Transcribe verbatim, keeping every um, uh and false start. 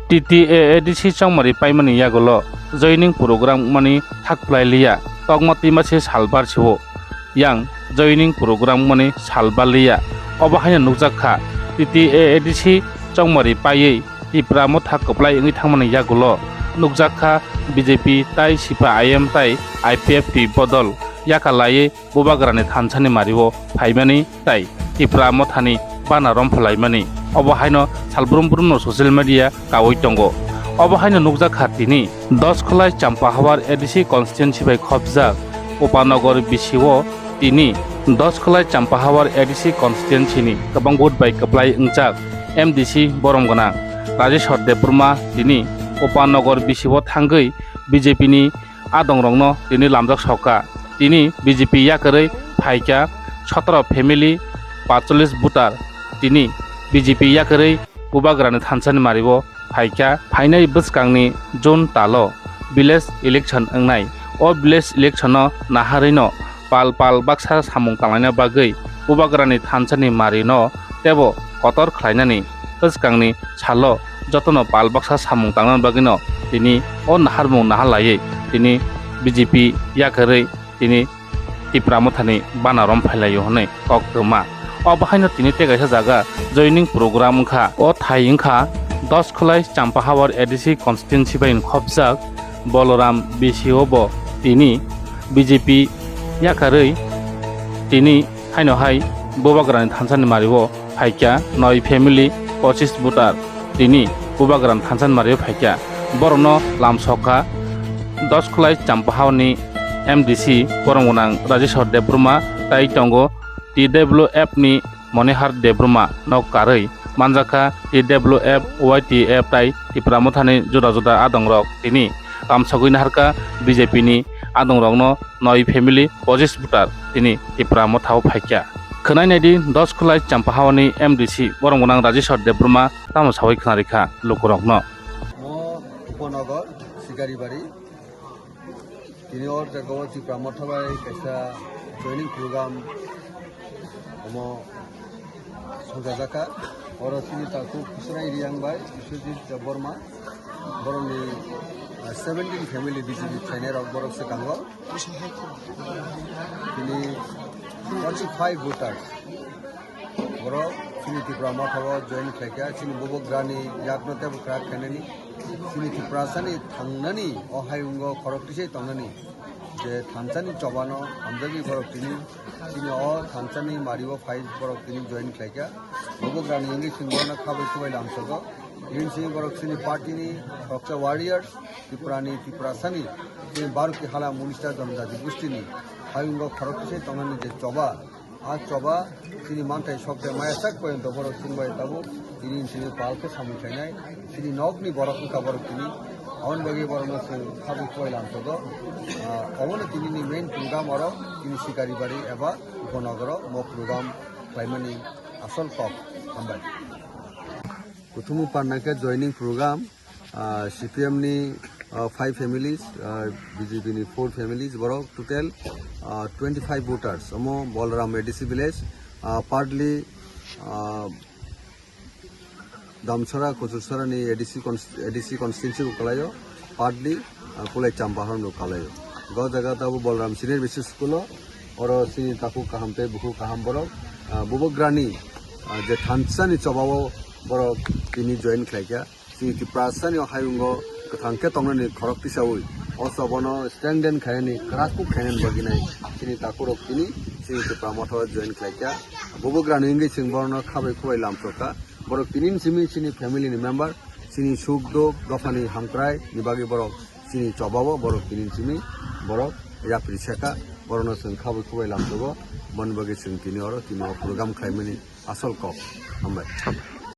T T A A D C chongmari paimani yagulo joining program wngmani thak phlai liya, kokma twima se salbar siwo. Yang joining program wngmani salbar liya. Obo haino nukjak kha, T T A A D C chongmari paiwi Tipra motha kwplai wngwi thangmani yagulo nukjak kha B J P tai C P I M tai I P F T bodol yaka laiwi Bubagrani thansani mario phaimani tai Tipra mothani bana romphalaimani. Obo haino salbrum brumno social media kaui tongo. Obo haino nukjak kha tini Doskhulai Champahawar A D C constituency bai khopjak Upanagar B C O tini Doskhulai Champahawar A D C constituency ni kwbang vote bai kwplai wngjak M D C borom gwnang Rajeshwar Debbarma tini Upanagar B C O thangwi B J P ni adongrokno tini lamjak sokha. Tini B J P yakarwi phaikha sotoro family, patchollis voter. Tini B J P yakarwi Bubagrani thansani mario phaikha. Phainai bwskangni June talo village election wngnai. O village election-o naharwino pal pal baksa samung tanglaina bagwi Bubagrani thansani marino teibo kotor khlainani bwskangni salo jotono pal baksa samung tangnani bagwino tini o naharmung nahar laiwi tini B J P yakarwi tini Tipra mothani bana romphailaio hwnwi kok twma. Obo haino tini tei kaisa jaga joining program wngkha. O thai wngkha Doskhulai Champahawar A D C constituency bai khopjak Boloram B C O bo tini B J P yakarwi tini haino hai Bubagrani thansani mario phaikha noi family, pochis voter tini Bubagrani thansani mario phaikha. Borokno lamsokha Doskhulai Champahawani M D C borom gwnang Rajeshwar Debbarma tai tongo T W F ni Monihar Debbarma no karwi manjakha T W F, Y T F tai Tipra mothani juda juda adongrok tini lamsogwi naharkha B J P ni adongrokno noi family pochis voter tini Tipra mothao phaikha. Khwnai naidi Doskhulai Champahawani M D C borom gwnang Rajeshwar Debbarma tamo sawi khwnarikha lukurokno. Mo Upanagar, Sikaribari. Tini o jaga o Tipra motha bai kaisa joining program omo songchajakha. Oro chini takhuk Khusrai Riyang bai Biswajit Debbarma, borokni, ah, seventeen family B J P khlainai rok borok swkango. Tini forty-five voters. Borok chini Tipra motha o join khlaikha, chini Bubagrani yakno teibo kwrak khainani, chini Tiprasani thangnani, o hayungo khorok tisai tongnani, je thansani chobano hamjagwi borok tini, chini o thansani mario phai borok tini join khlaikha. Bubagrani wngwi chwng bono khabai kubai lamsogo. Bini simi borok chini party ni roksa warriors, Tripura ni, Tiprasani, chini Bharati hala Munista Jonojati Gustini hayungo khorok tisai tongnani je choba, a choba chini manthai sok tei maya sak poyonto borok chwng bai tabuk tini chini pal khe samung khlainai, chini nokni borok wngkha borok tini, aboni bagwi borokno chwng khabui kubai lamsogo. Ah, obono tini ni main program oro tini Sikaribari eba Upanagaro mo program khlaimani asol kok. Hambai. Kuthumwi parnai khe joining program, ah, C P M ni, ah, five families, ah, B J P ni four families, borok total, ah, twenty-five voters. Omo Bolram A D C village, ah, partly, ah, Damsara, Kochursara ni A D C cons-, A D C constituency bo kalaio, partly, ah, Kulai Champahar no kalaio. Go jaga tabo Bolram Senior B C school o, oro chini takhuk kaham tei bukhuk kaham borok, ah, Bubagrani, ah, je thansa ni choba o borok tini join khlaikha. Chini Tiprasani o hayungo kwthang khe tongnani khorok tisaui o chobono strengthen khainani, kwrak kuk khainani bagwi nai chini takhurok tini chini Tipra motha o join khlaikha. Bubagrani wngwi chwng borokno khabai khubai lamsokha. Borok tini simi chini family ni member, chini suk duk dophani hamkrai ni bagwi borok chini choba o borok tini simi borok yapri sekha. Borokno chwng khabai khubai lamsogo, boni bagwi chwng tini oro tini o program khlaimani asol kok. Hambai.